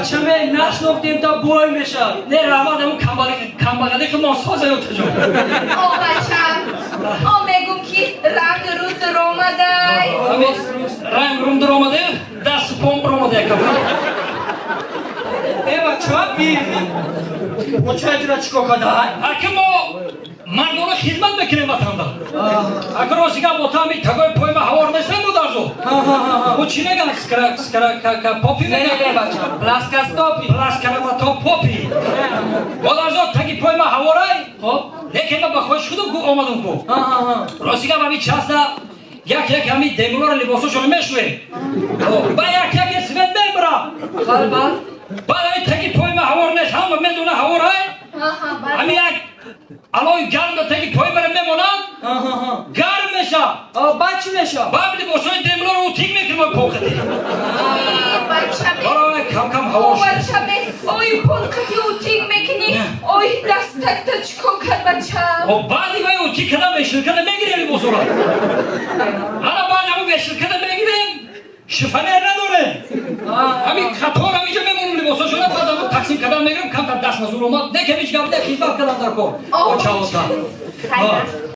Бачаме, нашнохтем, та бой мешавад. Не, раҳмат, ҳамун камбағали ки мо соза ётаҷон. О, бачам, о, мегум, ки ранг ру дуромадай. Ранг рум дуромаде, дасту пом биромаде якам. Э, бача, би очаятра чикор кадай? Аки, мо мардона хизмат мекунем ватанда. Ака, рости гап, бо тами тагои пойма ҳавор нестем, модарзо. О, чӣ меган, скара скара попи? Не, не, не, бача, плоскостопие. Пласкарамато попи, модарзо, таги пойма ҳаворай. Хоб. Лекин ма ба хоҳиш худам ку омадам ку. Рости гап, ҳами часта як як ҳами демилора либосошоно мешӯем, ба як яке свет мебара. Халба. Баъд ҳами таги пойма ҳавор нест, ҳама медона, ҳаворай. Ҳами як алои гарм да таги пой мара мемонад, гарм меша. Баъд чӣ меша? Баъд либосҳои демилоро утюг мекунем поқати. Бачаме. Барои кам кам О, ҳаво шуд. Бачаме, ой, полқати утюг мекунӣ, ой, дастакта чикор кард, бачам? О, баъди вай утюг када, вешалка да мегирем либосҳоро. Ана, баъд ҳамун вешалка да мегирем, шифоньер надорем, ҳамин қатор ҳамиҷа мемонем либосҳошона. Баъд ҳамун тақсим кардан мегирем, камтар даст назур омад. Не, ҳеҷ гап не, хизмат кардам дар кор. О, чаота. Хайр.